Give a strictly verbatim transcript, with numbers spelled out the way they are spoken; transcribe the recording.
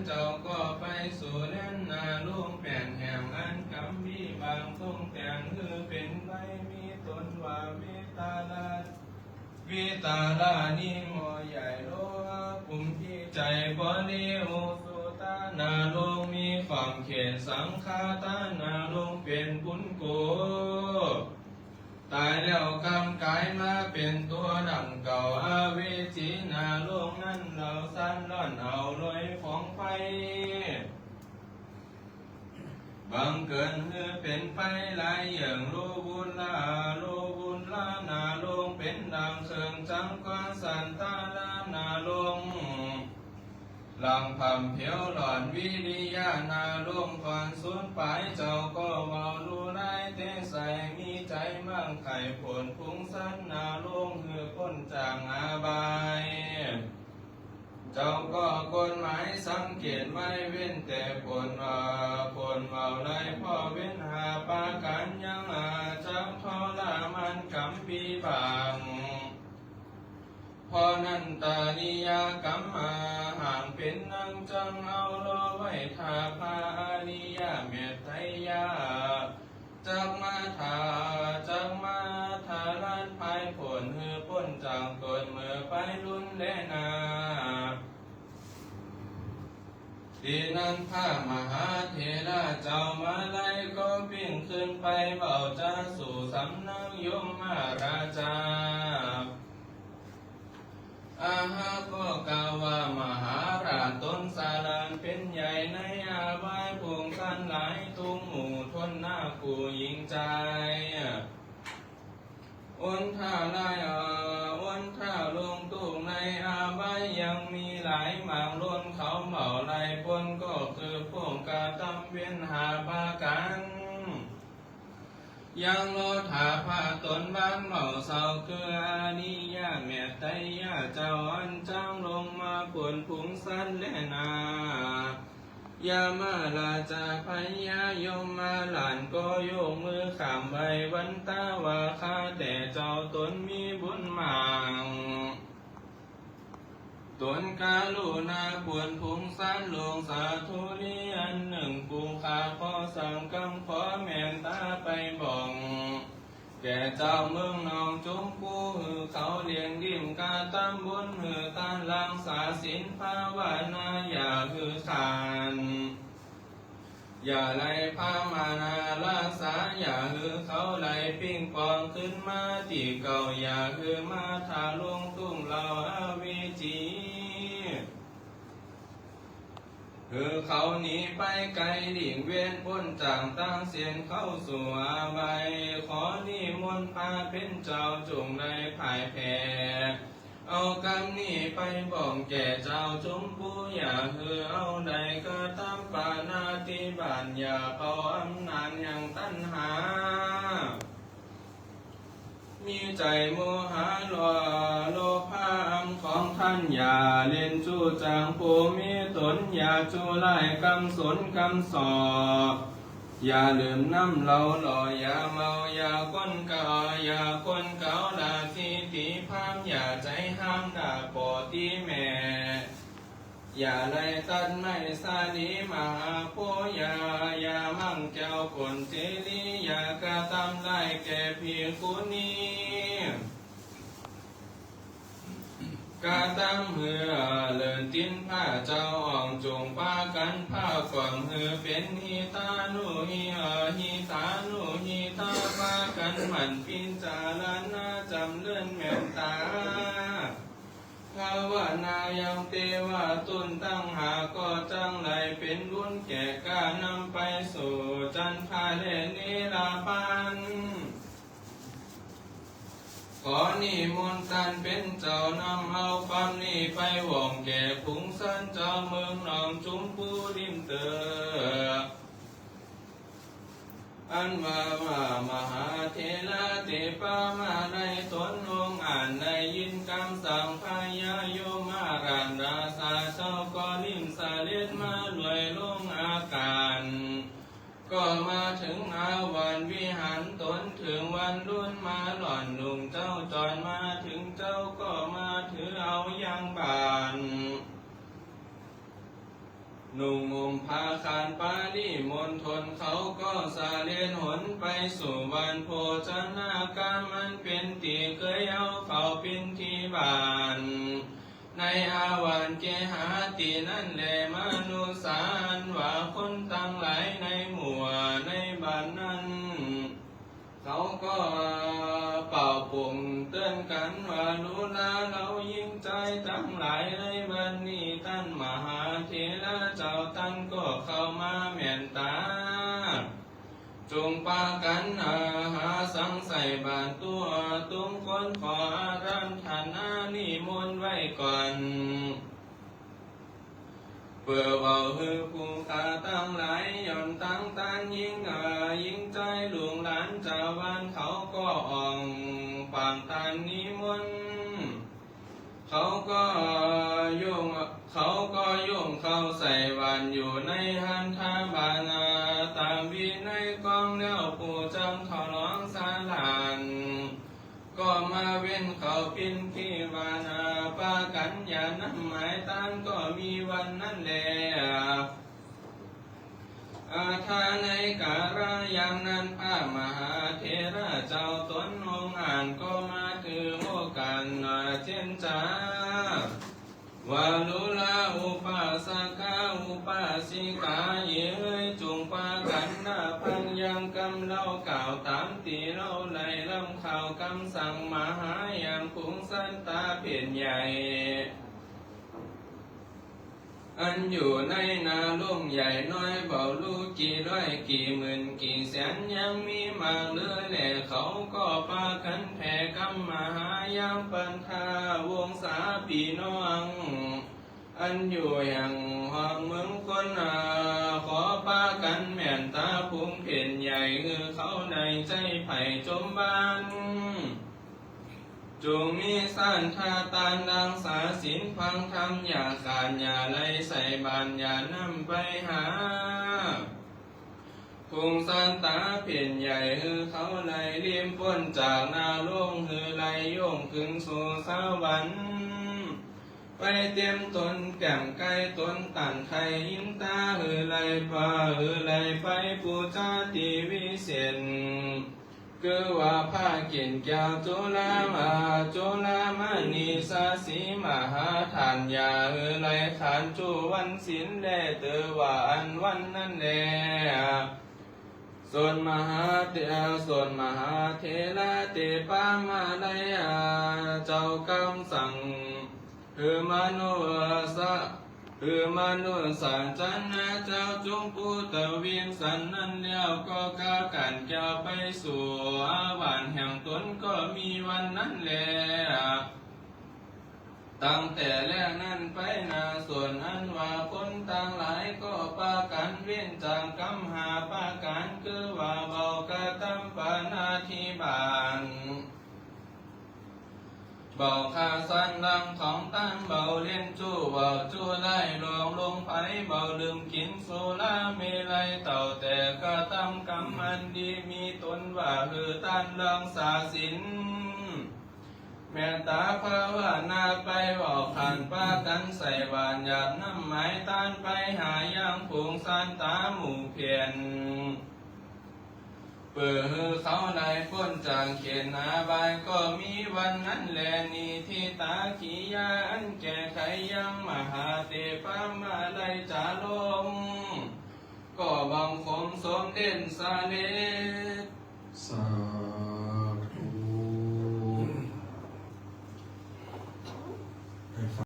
เจ้าก็ไปสู่แดนนรก แม่นแห่งอันก๋ำวิบากตรงแต่งหื้อเป๋นไป มีต๋นว่าเวตาลา เวตาลานิหม้อใหญ่ โลหะกุมพีใจ๋ บริโภคสุตานรก มีขอบเขตสังคตานรกเป๋นบุญกั๋น ต๋ายแล้วกลับก๋ายมาเป๋นตั๋วดังเก่า อเวจีนรกนั้นเล่า สันล่อนเอาโดยของไฟ บังเกิดหื้อเป๋นไปหลายเยื่อง โลหุตระ โลหุตระนรกเป๋นดังเคิงจักรวาล สันตารนรก หลังผำเผียวหล่อน วิริยะนรก ก่อนสุดป๋าย เจ้าก็เว้าลู่ร้ายเตใส่ มีใจ๋มักใค่ผลผุงสัตว์นรก หื้อป๊นจากอบาย เจ้าก็ค้นหมายสังเกตไว้ เว้นแต่ผลว่า ผลเว้าไล่ผ่อเว้นห้าประก๋าน ยังอาจักทรมานก๋ำวิบาก เพราะนั้นตริยกรรมมาหากเป๋นนัง จักเอารอไว้ถ้าพระอริยะเมตไตรยะ จักมาถ้า จักมาถ้าลัดพายผล หื้อป๊นจากตนเมื่อไปลุนแลนา ตี้นั้นพระมหาเถระเจ้ามาลัยก็ปิ้งขึ้นไปเว้าจาสู่สำนักยมราชา อาหะก็กล่าวว่า มหาราชตนสลานเป๋นใหญ่ในอบาย ผุงสัตว์หลายกู้หมู่ ทนหน้ากู้หญิงจาย อนทาลาย เอ่อ อนทาลงตุ๊กข์ในอบายยังมีหลาย มากล้นเขาเบาไล่ป๊น ก็คือพวกกระตำเว้นห้าประก๋าน ยังรอถ้าพระต๋นบางเบาเศร้า คืออริยะเมตไตรยะเจ้า อันจักลงมาป้นฝูงสัตว์แลนา ยมราชาพญายมราชก็ยกมือข้ามไหว้วันตาว่า ข้าแต่เจ้าต๋นมีบุญมาก ต๋นกรุณาป้นฝูงสัตว์ ลูกสาธุลีอันนึ่ง ผู้ข้าขอสั่งกำขอเมตตาไปบอก แก่เจ้าเมืองหนองจุมปู หื้อเขาเลี่ยงดิ้มกระตำบุญ หื้อต้านรักษาศีลภาวนา อย่าหื้อขาด อย่าไล่พามานารักษา อย่าหื้อเขาไล่ปิ้งปองขึ้นมาตี้เก่า อย่าหื้อมาถ้าลงตุ๊กข์เล่าอเวจี หื้อเขาหนีไปไก๋ หลีกเว้นป๊นจากตางเสี้ยนเข้าสู่อบาย ขอนิมนต์พระเป๋นเจ้าจงได้พ่ายแผ่ เอากำนี้ไปบอกแก่เจ้าจุมปู อย่าหื้อเอาได้กระตำปาณาติบาต อย่าเป่าอำนาจแห่งตัณหา มีใจ๋โมหะหล่อโลภะอำของต้าน อย่าเล่นจู้จางผู้มีต๋น อย่าจู้ร้ายกำสนกำส่อ อย่าดื่มน้ำเหล้าหล่อ อย่าเมา อย่าก้นเก๋า อย่าก้นเก๋าราตรีตี๋พราม อย่าใจ๋ห้ามด่าป้อตี๋แม่ อย่าไล่ตัดไม้สาลีมหาโพธิ์ อย่า อย่ามั่งแก้วก้นเจดีย์ อย่ากระตำร้ายแก่ภิกขุณี กระตำหื้อเลินตี๋นพระเจ้าอ่อง จงปากั๋นพาขว้างหื้อเป๋นหิตานุหิ เอ่อ หิตานุหิตา ปากั๋นหมั่นปิ้นจารณาจ๋ำเริญเมตตา ภาวนายังเตวะตุ๊นตังห้า ก็จักไล่เป๋นบุญแก่ก้านำไปสู่จันทร์ฟ้าแลบเนรพาน ขอนิมนต์ต้านเป๋นเจ้านำเอาความนี้ไปบอกแก่ฝูงสัตว์เจ้าเมืองหนองจุมปูริมเตื้อ อันว่า ว่ามหาเถระเตปามาลัยต๋นองค์ อันได้ยินกำสั่งพญายมราชราชาเจ้า ก็ริ่มเสด็จมาด้วยลงอากาศ ก็มาเถิงอาวาสวิหารต๋น เถิงวันรุ่นมาหล่อนหนุ่งเจ้าจร มาเถิงเจ้าก็มาถือเอายังบาตร นุ่งห่มผ้าขานปริมณฑล เขาก็เสด็จหนไปสู่วันโภชนากาม อันเป๋นตี้เกยเอาเข้าปิณฑบาต ในอาวาสเกหาตี้นั้นแล มนุสสาอันว่าคนตังหลายในหมู่ในบ้านนั้น เขาก็เป่าป่งเตื๋อนกั๋นว่า ลุราเหล่าหญิงจายตังหลาย ในบัดนี้ต้านมหาเถระเจ้าต้านก็เข้ามาแม่นต๋า จงปากั๋นหาสังใส่บาตรตั๋ว ตุ๊งคนขออาราธนานิมนต์ไว้ก่อน เปื้อเว้าหื้อผู้ข้าตังหลาย ย่อมตังต้านหญิง หญิงจายลูกหลานจาวบ้านเขาก็อ่องปากต้านนิมนต์ เขาก็ย่อง เขาก็ย่องเข้าใส่บาตรอยู่ในหัตถบาตร ต๋ามวินัยกองแล้ว ผู้จักเข้าหลวงสารา ก็มาเว้นเข้าปิณฑบาต ปากั๋นหยาดน้ำหมายตานก็มีวันนั้นแล อาทาในกาละอย่างนั้น พระมหาเถระเจ้าต๋นองค์อาจก็มาถือโอกาสเจรจา ว่า ลุราอุปาสกาอุปาสิกาเอ๋ย จงปากั๋นนะฟังอย่างกำเล่ากล่าวต๋ามตี้เฮาได้ฮับข่าวกำสั่งมหายังขุงสัตตาเป๋นใหญ่ อันอยู่ในนาลงใหญ่น้อย บ่ฮู้กี่ร้อยกี่หมื่นกี่แสน ยังมีมากเหลือแล เขาก็ปากั๋นแผ่กำมหายังบรรดาวงศาปี้น้อง อันอยู่แห่งฮอดเมืองคน ขอปากั๋นแม่ตต๋าผูงเป๋นใหญ่ หื้อเขาได้ใจ๊ใผ่จมบ้าน จงมีสัตตาตานรักษาศีลฟังธรรม อย่าขาดอย่าไหลใส่บาตรหยาดน้ำไปหา ขุงสัตตาเป๋นใหญ่ หื้อเขาได้ลิ้มป๊นจากนรก หื้อได้ย่องขึ้นสู่สวรรค์ ไปเตรียมต๋นแก้มใก้ต๋นตังไข่อินตา หื้อได้ไป หื้อได้ไปปู๋จาตี้วิเศษ คือว่าผ้าเก๋นแก้วจุลา จุลมณีสาสีมหาธาตุ อย่าหื้อได้ขาดจุวันศีลแล เตื้อว่าอันวันนั้นแล ส่วนมหาเถ ส่วนมหาเถระเตปามาลัย เจ้ากำสั่ง หื้อมนุสสา หื้อมนุสสาจันนะเจ้าจุงปูตวิงสันนั้นแล้ว ก็ก้าวก๋านแก้วไปสู่อาวาสแห่งต๋น ก็มีวันนั้นแล ตั้งแต่แลนั้นไปนา ส่วนอันว่าคนตังหลายก็ปากั๋นเว้นจากกำห้าประก๋าน คือว่าบ่กระตำปาณาธิบาต บ่ฆ่าสัตว์รักของต๋น บ่เล่นจู้ บ่จู้ไร้หลอกลวงใผ บ่ดื่มกิ๋นสุราเมรัย เต้าแต่กระตำกำอันดี มีต๋นว่าหื้อตานรักษาศีล เมตต๋าภาวนาไป บ่ขาดปากั๋นใส่บาตรหยาดน้ำหมายตานไปหายังฝูงสัตตาหมู่เพี้ยน เปื้อหื้อเขาได้ป๊นจากเขตอบาย ก็มีวันนั้นแล นิฏฐิตากิริยาอันแก้ไขยังมหาเตปามาลัยจาลง ก็บังคมสมเด็จเสด็จ